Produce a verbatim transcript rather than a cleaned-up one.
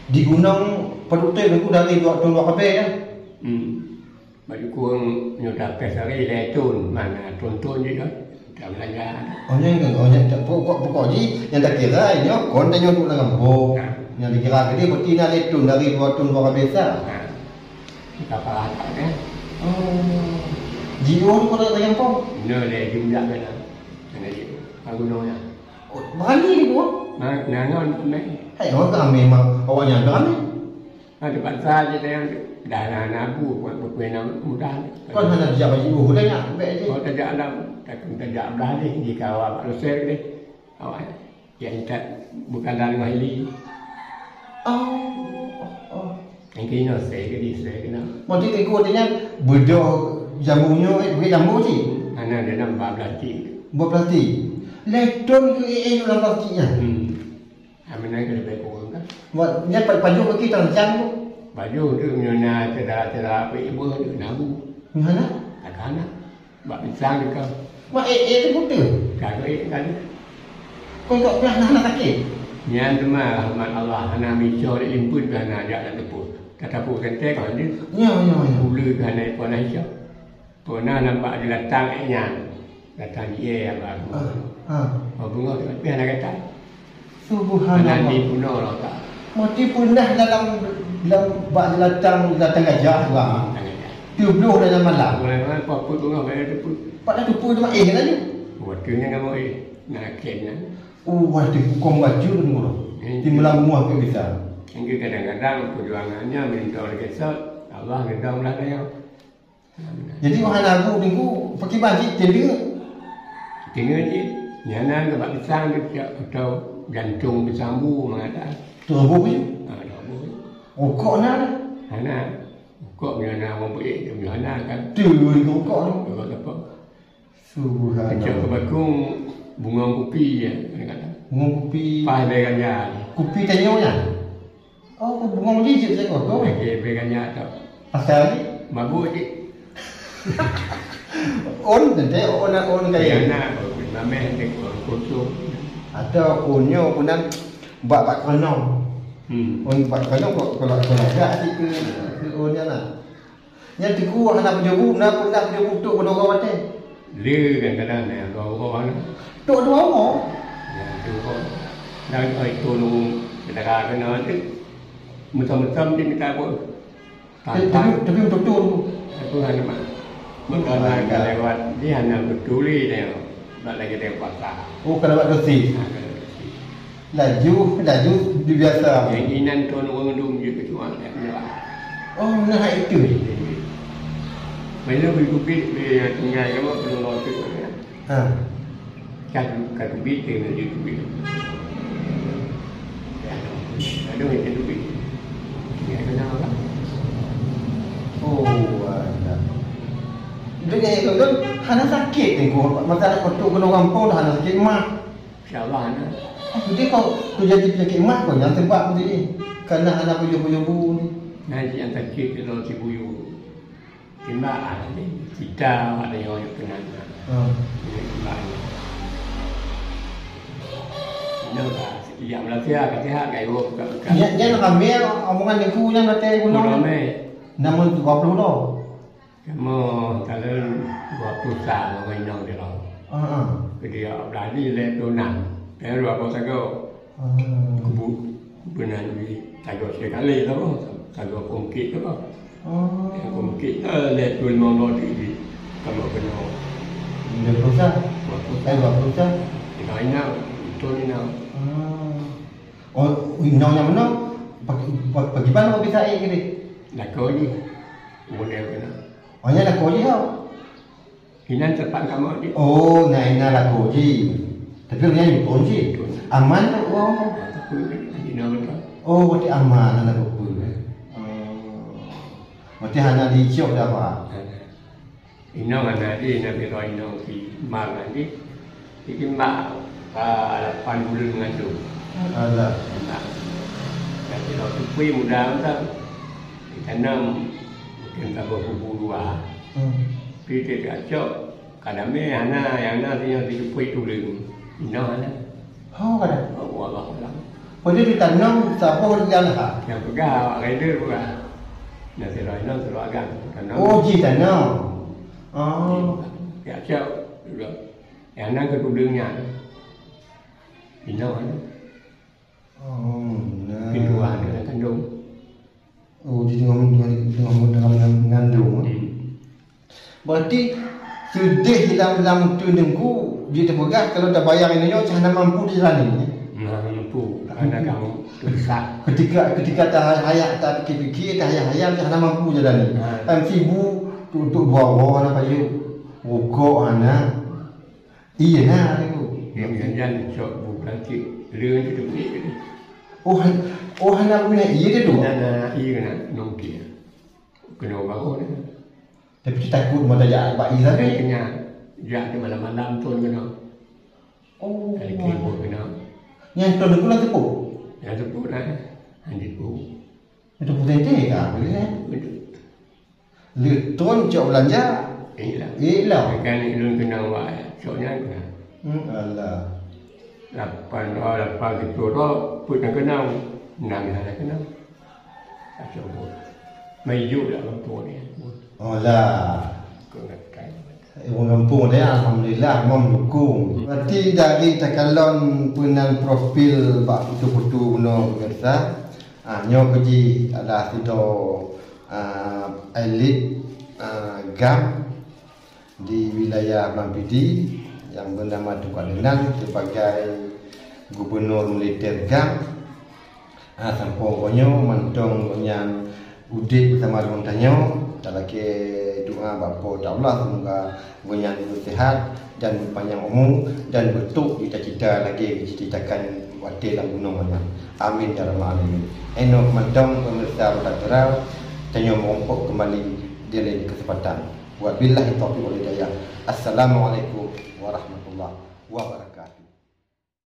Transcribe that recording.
Di gunong padub teuk Teungku dari dua thon dua ka abéh, ya? Hmm. Bak jukung nyoe dapéh sehari lhèe thon, mana thon-thon jih kan? Tak beulanja. Oh, nyan kan, oh, nyan tak, pokok, pokok jih nyang takira nyoe kon tanyoe duek lam gampông. Nah. Nyang dikira geude berarti na lhèe thon dari dua thon dua ka abéh sa. Nah. Kita paham kan? Oh. Jiôh kon lam gampông? Nyoe lé jumlah kan. Kena jih. Aku nyoe. Oh, berani ni, Bu? Nah, nah, ngon, meh. Hai, awak kan memang awak nyan berani. Ha, teupaksa jih tayang dah na, na bu, buat buku yang mudah. Kon hana jak baju dah nyak, bek je. Oh, tajak dalam, tak tajak dah ni, di kawal Pak Luser deh. Awak yang tak bukan dalam hili. Oh, oh, oh. Yang kena saya ke di saya kena. Maksud teungku nyan beudôh jambu nyoe, eh, bukét jambu cit? Hana, dalam bak plastik. Bak plastik? Lhèe thon keu éh dalam plastik nyan? Hmm. Hana, meunan keu leubeh kurang kan? Wah, nyan pa-, pajoh kaki tang jam tu? Pajoh tu nyoe na cedera-cedera apa ibu tu nabu. Nyoe hana? Tak hana. Bak pisang tu kan. Mak ék-ék tu beutôi? Kagak ék kali. Kau tak pernah hana sakit? Nyan teuma rahmat Allah, hana mico di limpun pih hana jak lam teupot. Tatapot ganteng kan dia. Ya, ya, ya. Uleue pih hana ipon hana ico. Pernah nampak di latang ék nyan. Latang jih ya, Abang. Ah, ah. Oh, bunga tu pih hana gatal. Subhanallah. Hana di punoh lah tak. Mati pernah dalam, dalam bak latang, latang gajah tu, ah. Latang gajah. Tujuh belas dalam malam. Mulai malam, apa pun bunga, bayar tu pun. Pak dah tupu tu, eh, laju. Waktu ni kamu, eh, nak kena. Oh, wah, tu hukum wajib tu, Guru. Hmm. Di malam rumah ke bisa. Hingga kadang-kadang perjuangannya minta oleh kesal, Allah gedong lah dia. Jadi, wahana lagu Teungku, pakriban cit, teundeuk? Teundeuk cit. Nyang na bak pisang tu, atau jantung pisang bu, mengata. Tu roboh je? Ha, tu roboh je. Rukok na? Hana. Rukok nyang na orang buet, nyang na kan. Tu rukok tu. Rukok apa? Subhanallah. Macam kebakung bunga kupi je, dia kata. Bunga kupi. Pas dia ganja. Kupi tanyoe nyan? Oh, bunga jijik saya kok. Lagi beri ganja tau. Pasal ni? Mabuk cit. On, nanti on, on kaya. Ya, nak, mameh, nanti kurang kosong. Atau on nyo, on nan, bak, bak kerenong. Hmm. On bak kerenong, kok, kalau, kalau agak cit ke, ke on nyan lah. Nyan Teungku hana peujobu, na pernah peujobu tok kedua watèe? Le, kadang-kadang na dua uroe na. Tok dua uroe? Ya, dua uroe. Dan, oh, itu nunggu saudara kena tu. Mesam-mesam dia minta apa? Tapi, tapi, tapi betul tu. Aku hana mak. Betul lah, kalau lewat dia hana betul dia. Nak lagi dia puasa. Oh, kalau lewat dosis? Ha, kalau dosis. Laju, laju dibiasa. Nyang inan thôn ureueng dum jeuet keucuali dak meunyoe. Oh, na hak itu. Banyak beri kupit, beri tinggai, ya, buat penolong tu. Ha. Kan, kan kupit, dia nak jeuet kupit. Ya, aduh, itu kupit. Ya, kenal lah. Oh, ada. Itu dia itu kan, hana sakit ni, gua. Masalah kotak kena gampang dah hana sakit mah. Insya Allah, na. Jadi kok terjadi penyakit mah kok nyang sebab tu ni? Karena hana buyuh-buyuh bu ni. Nah, yang sakit itu si buyuh. Timbak, ah, ni. Kita ada yang orang kenal. Hmm. Ini timbak ni. Ini lah, yang Malaysia, kata sihat, kayu buka-buka. Ya, ya, nak ambil omongan Teungku yang kata gunung. Gunung ni. Namun dua puluh dolar. Kamoe talon dua puluh sa ngon inong di laôt. Ah, ah. Keudéh Abdul Hadi lhèe ploh nam. Nyan dua boh sagoe. Ah. Kubu, kubu nan di sagoe sikali tu, sagoe kongkit tu. Oh. Nyang kongkit tu lhèe ploh limong boh di, di, kamoe keunoe. Dua puluh sa? Dua puluh sa. Eh, dua puluh sa. Inong-inong, beutôi inong. Ah. Oh, inong nyang meunoe, pagi, pagi, pagi ban bisa ék keudéh? Lakoe jih. Model keunoe. Oh, nyan lakoe jih, oh. Inan teumpat kamoe jih. Oh, na inan lakoe jih. Tapi nyan yukon jih. Yukon. Aman tak, oh? Tapi inan beutôi. Oh, berarti aman, anak bapak, eh. Oh. Berarti hana dicok dah, Pak? Hana. Inong hana jih, na sidroe inong si Mar nyan jih. Jadi mak, ah, lapan buleuen mengandung. Alah. Mak. Dan sidroe tupui muda mantong. Ditanam mungkin saboh kubu dua. Hmm. Tapi dia tak cok, kadang meh hana, nyang na si nyang si tupui tuleueng. Inong hana. Oh, kada? Oh, wallahu alam. Peue jitanom saboh di lahan? Nyang peugah awak rider peugah. Nah, sidroe inong, sidroe agam. Tanom. Oh, jitanom. Oh. Di, ya, siap. Nyang nan keu tuleueng nyan. Inong. Oh, nah. Pintoe ada kandong. Oh, di tengah, tengah, tengah, tengah mengandung, eh? Hmm. Berarti seudeh lam, lam teungku, jih teupeugah, kalau tabayang inoe nyoe, hana mampu dijalani, eh? Nah, mampu. Karena kamu terdesak. Ketika, ketika tahayat-hayat, tapikir-pikir, tahayat-hayat, hana mampu jalani. Nah. Kan sibuk, tutup bawa, hana payu. Rukok hana. Iya, nah, tu. Yang jangan cok bukan cik. Leu tu tu. Oh, han-, oh, hana guna iya dia tu? Hana, hana, iya kena nongki. Kena baru ni. Tapi tu takut mata jak bak iya tadi. Kena jak tu malam-malam tu kena. Oh. Kali kena kena. Yang tu tu lah tepuk. Yang tepuk lah. Hanya tepuk. Itu putih teh kah, boleh, eh? Betul. Leuton cok beulanja. Iyalah. Iyalah. Kan ulôn keunong wak cok nyan kan. Hmm, alah. Lapan, oh, lapan siplôh droe, peuet nyang keunong. Nam nyang hana keunong. Cok buet. Meuijuk dak gampông ni. Alah. Kau ngakai. Ureueng gampông deh, alhamdulillah, mom dukung. Berarti dari takalon peunan profil bak putu-putu bunoe pemirsa. Ah, nyoe keuji adalah sidroe, ah, elit, ah, GAM di wilayah Blang Pidie nyang bernama Teungku Adnan sebagai gubernur militer GAM. Ah, sampoe uroe nyoe mantong gobnyan udeb beusama deungon tanyoe, talakée doa bak Po teu Allah, semoga gobnyan beuseuhat dan beupanyang umu dan beutôb cita-cita lagée geucita-citakan watée lam gunong nyan. Amin ya rabbal alamin. Inoe mantong pemirsa Rota Viral, tanyoe meurumpok kembali di lain kesempatan. Wabillahi taufiq wal hidayah. Assalamualaikum warahmatullahi wabarakatuh.